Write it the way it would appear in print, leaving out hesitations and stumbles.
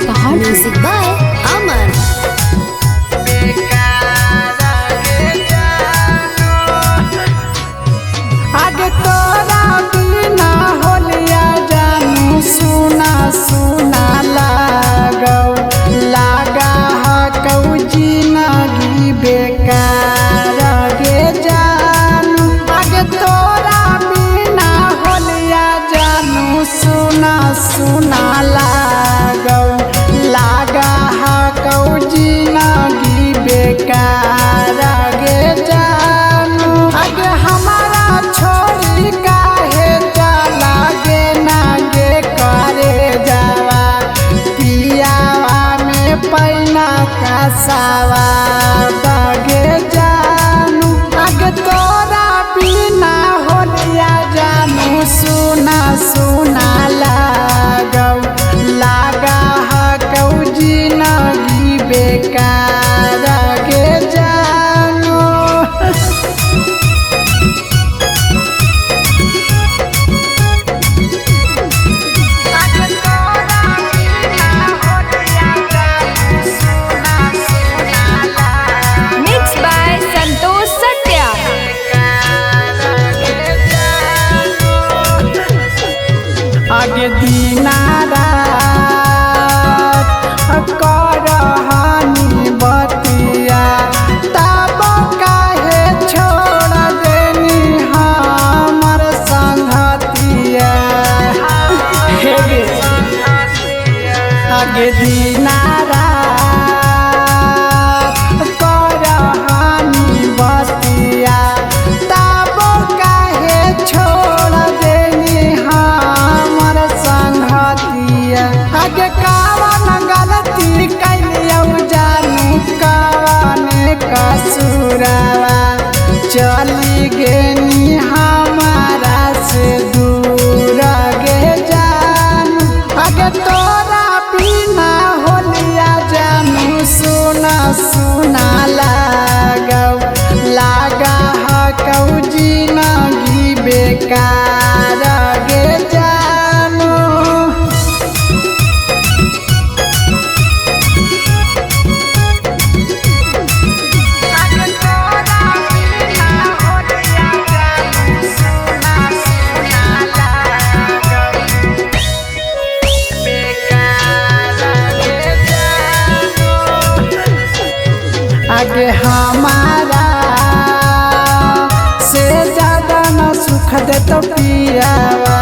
Pahar. Music by Aman. आगे तोरा बिना होलिया जानू सुना सुना लागौ लागा हकौ जिनगी बेकार गे जानू। आगे तोरा बिना होलिया जानू सुना सुना लागौ लागा हकौ जिनगी बेकार गे जानू। आगे हमारा छोड़ी काहे चला गे ना गे करे जावा पियावा में पैना कसावा बगे जानू। आगे तोरा बिना होलिया जानू सुना सुना लागौ लागा हकौ जिनगी बेकार गे जानू। Mixed by Santosh Satya. आगे दीनारा करहानी बतिया तब काहे छोड़ देनी हमर संगतिया। हे गे। आगे दीनारा करहानी बतिया तब काहे छोड़ देनी हमर संगतिया। आगे कावन गलती कैलियौ जानू कावन कसूरवा चली गेनी हमारा से दूर गे जानू। आगे तोरा बिना होलिया जानू सुना सुना लागौ लागा हकौ जिनगी बेकार गे जानू। आगे हमारा से ज्यादा न सुख दे तो पियावा।